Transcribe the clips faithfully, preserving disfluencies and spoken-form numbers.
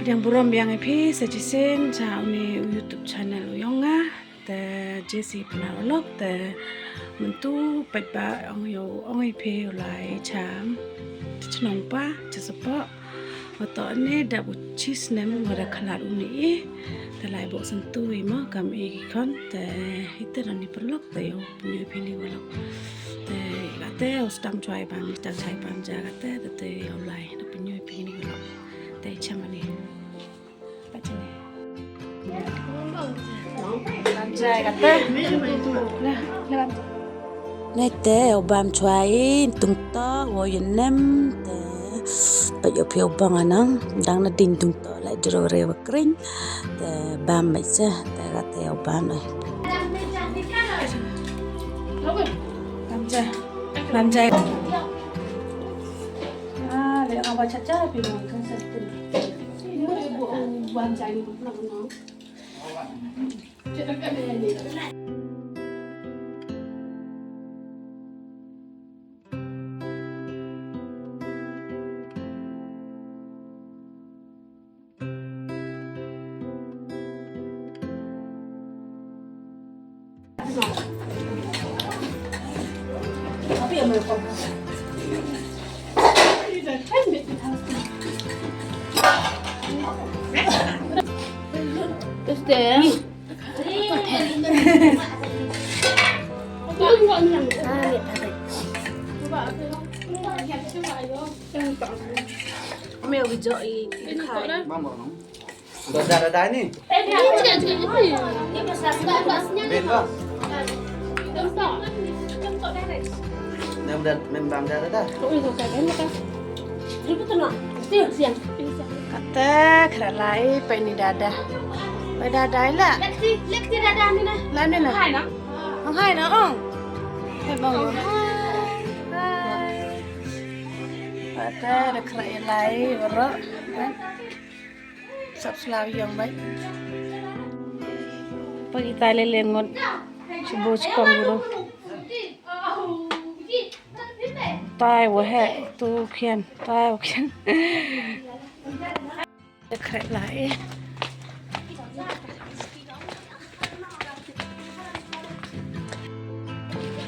Yang burom yang i phi sa chisien cha uni u YouTube channel u yong nga, te Jessie Pnar Vlog, te myntu pat ba ong yow ong i phi u lai cha, cha chnong pa, cha Sohphoh. Wa toh ne da u chi snem wa da khlad uni i, te lai bok syntu i mo kam i ki khon, te ite rani paralok, te yow pynyoo i phi ni vlog. Te kate u sdang chwa i bam, sdang chwa i bam ja kate, te, te yow lai, da pynyoo i phi ni vlog. Te chama ni. Bam chai kate. Ne te, u bam chwa i, tung to, wo yen nem, te, pa yo phi u bang anang, dang na ding tung to, lai jero re wa kring, te, bam mai se, te kate u bam ai. Bam chai, bam chai. Ah, le, awa cha cha, pi mo, kan sa tu. Este. Meo ki jo i, i khai. Mama, no? Udah ada, ada ni. Ben, ba. Mem dah, mem bam dah, dah. Kate khra lai, pa ni dada. Pa dada la. Let's see, let's see dada ni na. La ni na. Hai na. Ong hai na, ong. Hai bang. Hai. Hai. Kate da khra lai, bro. Sap slaw yong bai. Pagi tai le le ngot. Chibu chikong bro. Tai wa he, tu khian, tai wa khian. Te khreh lai.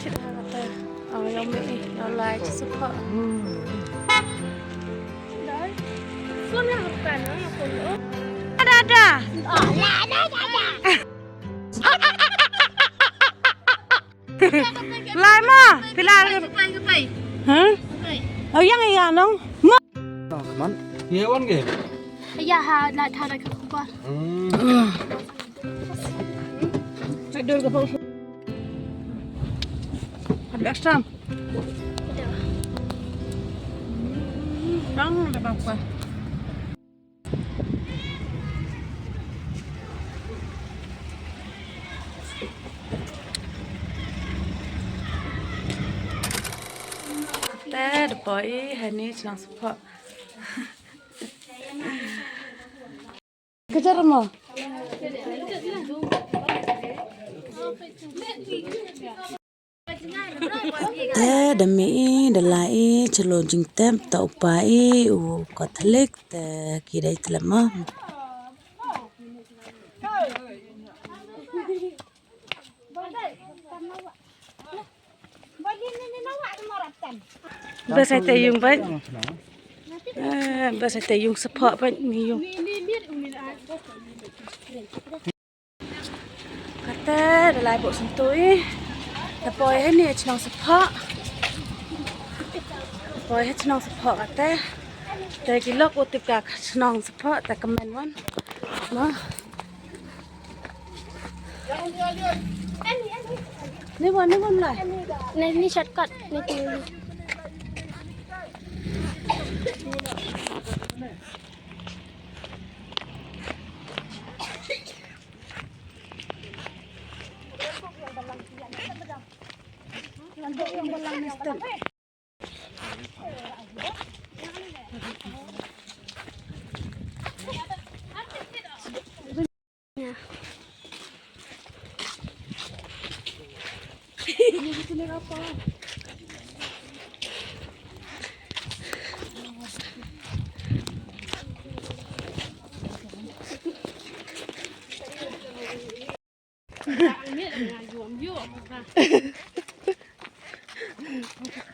Chit ha kata, aw yow mih i, yow lai cha Sohphoh. Dai. Phone ha kata na, phone lo. Ada, ada. Oh, la, ada, ada. Lai ma, phi lai. Pai, pai, pai. Ha? Pai. Aw yang ya nong. Ma. Nong, man. Ye wan ge. Ya ha, lai tha lai ka kupa. Hmm. Adur ka pau. Ada sam. Dang da bapa. Te da poi hani chnong Sohphoh. Kejar mo. Te da mih i, da lai i, chalo jingtep, ta u pa i, u Catholic, te ki dei tlem mo. Bas ai te yung bait. Eh, bas ai te yung Sohphoh bait, ni yung. Kate, da lai bok sentu i. Da poi hani chnong Sohphoh. Poi ha chnong Sohphoh kate. Te ki lok u tip ka chnong Sohphoh, te kmen wan. Mo. Ni wan, ni wan lai. Ni, ni shortcut, ni tu.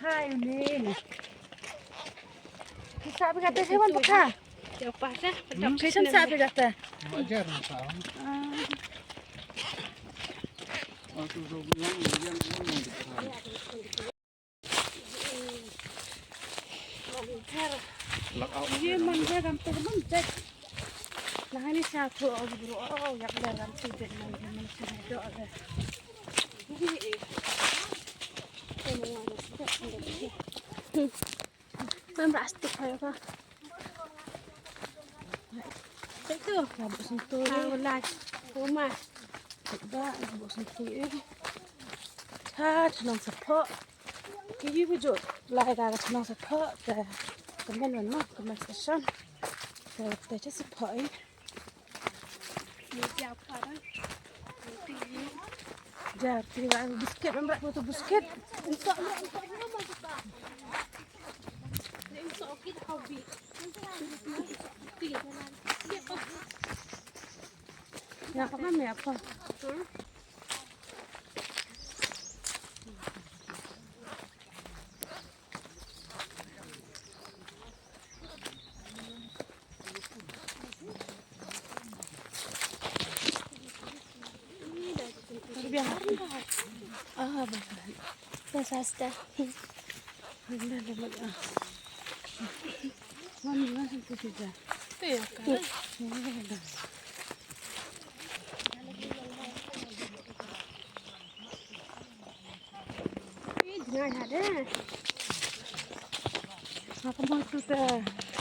Khai ni. Sa bi kata sa wan paka. Yo pa sa. Hmm, kaisan sa bi kata. Wajar na sa. Ah. Ye man ye gam tu man jek. Nahani sa tu o bro o yak le gam tu jek man ye man sa do le. Mam plastik hai ka. Itu. Ka bok sentuh. Ka ulas. Rumah. Ba bok sentuh. Cha chnong Saphoh. Ki yu bu jooh lai ka chnong Saphoh. Te comment wan ma, comment section. Te te cha Saphoh i. Jar, tinggal biscuit, amra butuh biscuit. Ya, apa kami apa? Ah, basta. Basta, basta.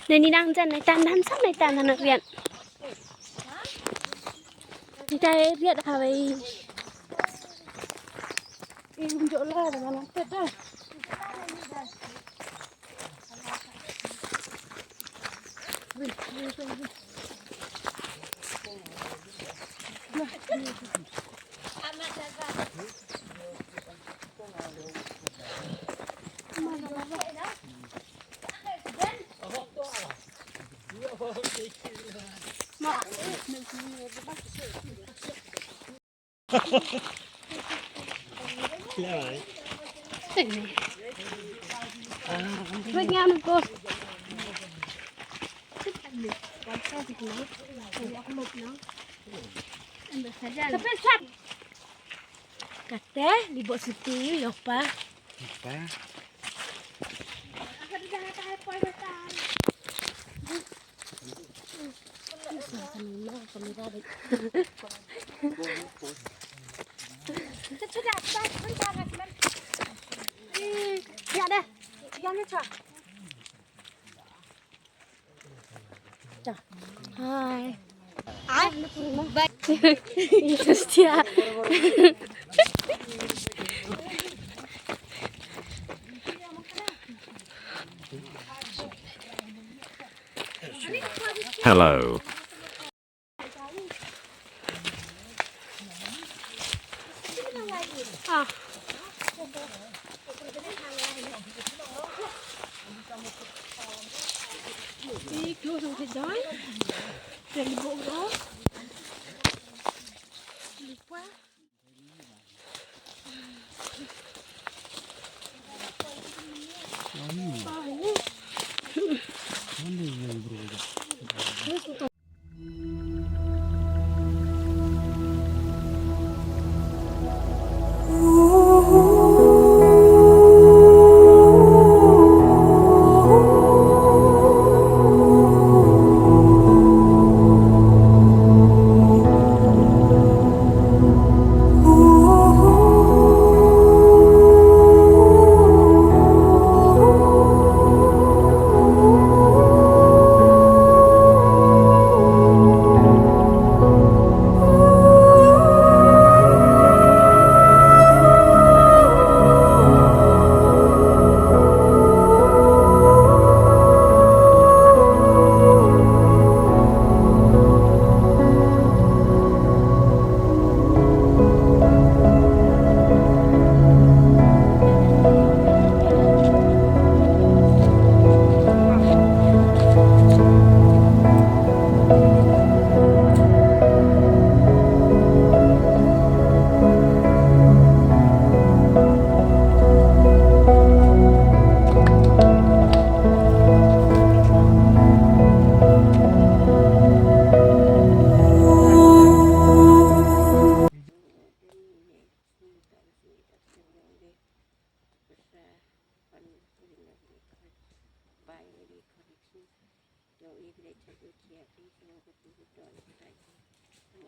Nani nang jan, nai tan han sam, nai tan han riat. Nai tan riat ha wei. Ih, unjuk lah, mana tet dah. Kate, di bok siti, yo pa. Pa. Ya deh, yang ni cak. Hi. Hi. Bye. Hostia. Hello.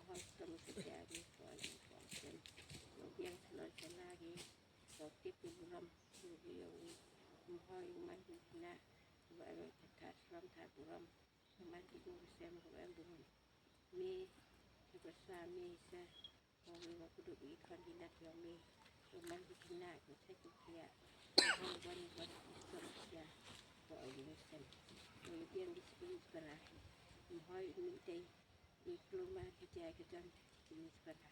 Hoi, stom ka jari, hoi, hoi, sem. Yo biang salon sela ki, yo tip ki burom, yo biang, hoi, man ki khynnah, wa em ka that slam that burom, man ki bru sem, wa em burom. Mi, ki basa mi se, wa wi wa kudu i khon ki nat yong mi, wa man ki khynnah, ki chait ki khiah, wa wan wan ki stom kia, wa wi wa sem. Wa wi biang ki skim para, hoi, mi te, i kluma ki jai ki jan, i para.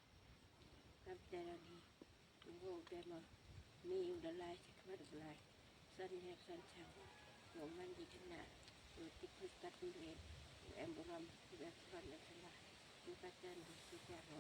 Kam te ra ni, wo demo, mi u da lai, chi kmat u lai. San hep san chang, wo man ki khynnah, wo tik tik kat ni, wo em burom, wo em burom em khynnah, wo ka jan di si jan ho.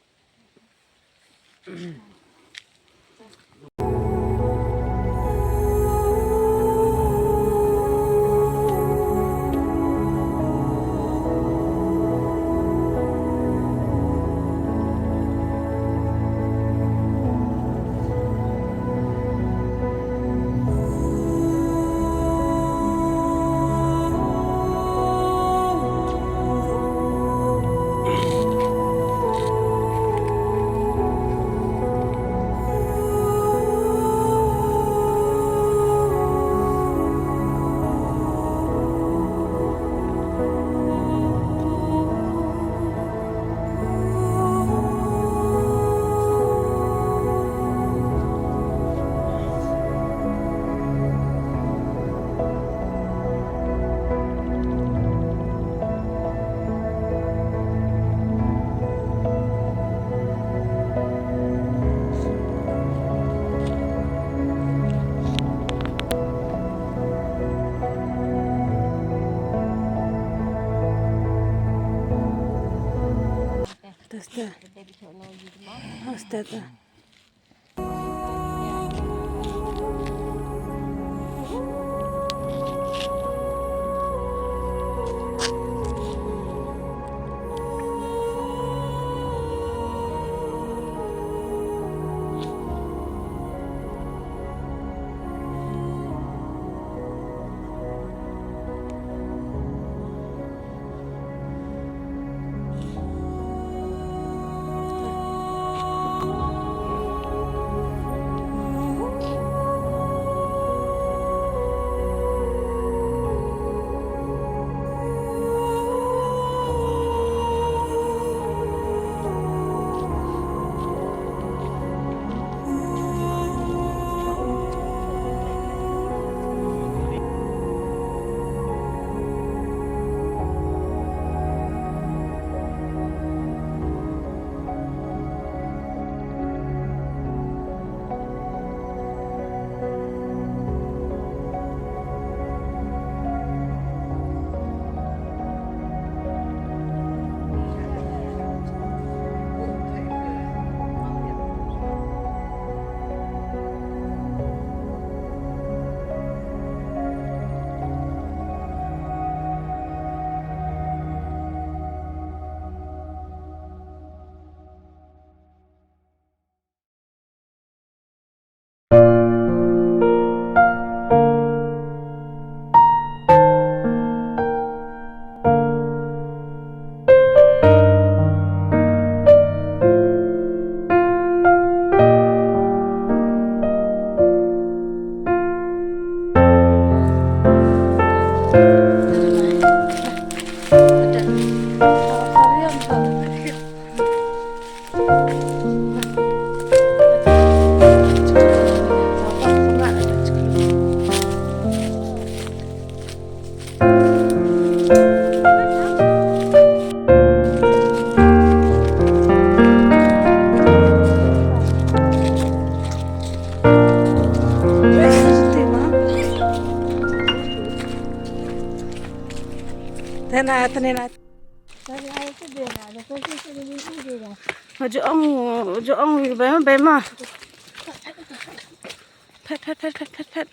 Testa. Testa. Tena, tena. Aju ong, aju ong wi ba, ba ma. Phet, phet, phet, phet, phet, phet.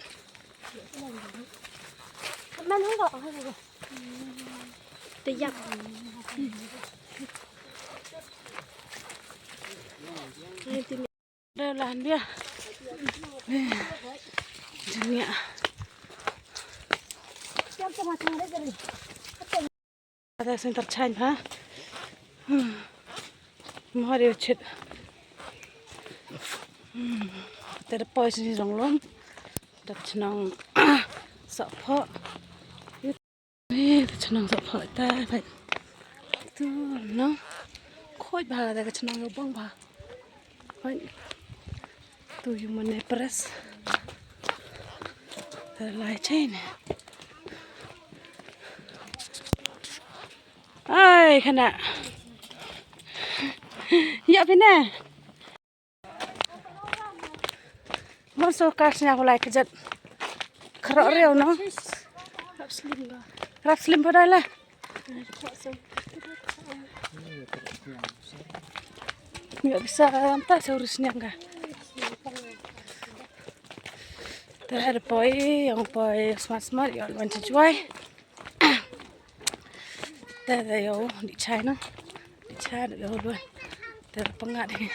Te yap. Deuh lan bia. Jingïa. Ada center change ha. Hmm. Mari chit. Hmm. Te da poi sini Ronglum. Dap chnong Sohphoh. Eh, ka chnong Sohphoh ta, bai. Tu, no. Khoi bha da ka chnong yo bong bha. Bai. Tu yu mane press. Ta lai chain. Ai, khana. Ya, pina. Mon so ka sñiaw lai ka jat. Khrok riaw no. Rap slim ba. Rap slim ba dai la. Ngi bisa am ta so ris sñiaw ka. Te da poi, yong poi smart smart, yong wan chi chuai. Te da yow, di chai no. Di chai da yow luan. Te da pangat di.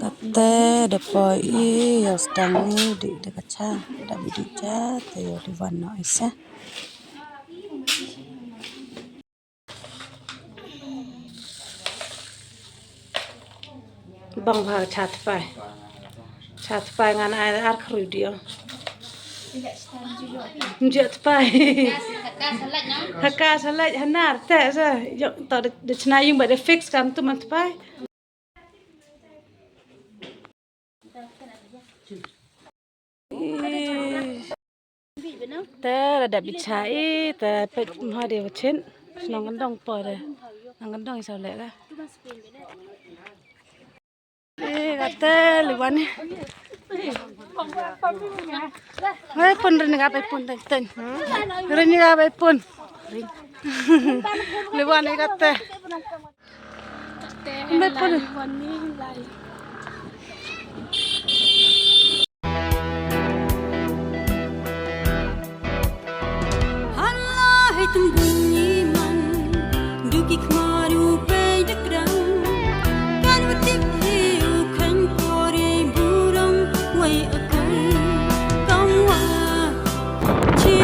Kate da poi i, yow stang i, di da ka cha, da bi di cha, te yow di wan no i sa. Bang bha cha tpai. Cha tpai ngan ai ar khru dio. Nje tpai. Haka salaj hanar te sa. Yo to de chna yung ba de fix kam tu man tpai. Te da dap bicha i, te peit mha de wachin. Nong kandong po de. Nong kandong i saw le ka. Eh, kate liwan i. Hei pun rin ka bai pun teng teng. Rin ka bai pun. Liwan i kate. Mbe pun. Hala hitum bunyi man, duki khmaru pei dekrang. Kan watik hiu khan kore burong wai akai. Kamwa, chi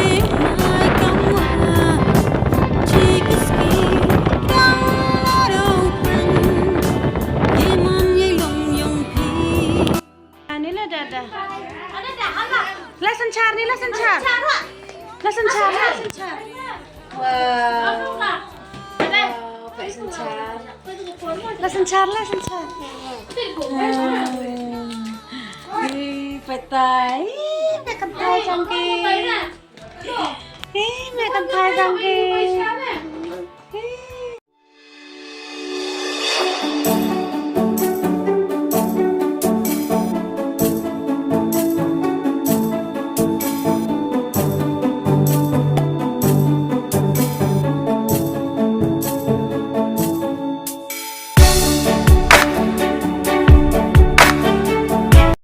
mai kamwa, chi kiski, kamwa rau pen. Ye man ye long yong pi. Ani la dada. La sanchar ni la sanchar. La sanchar la sanchar. Wow. Wow, peit sanchar. La sanchar la sanchar. Ih, peit tai. Ih, peit kan tai jong ki. Ih, me kan thai jong ki.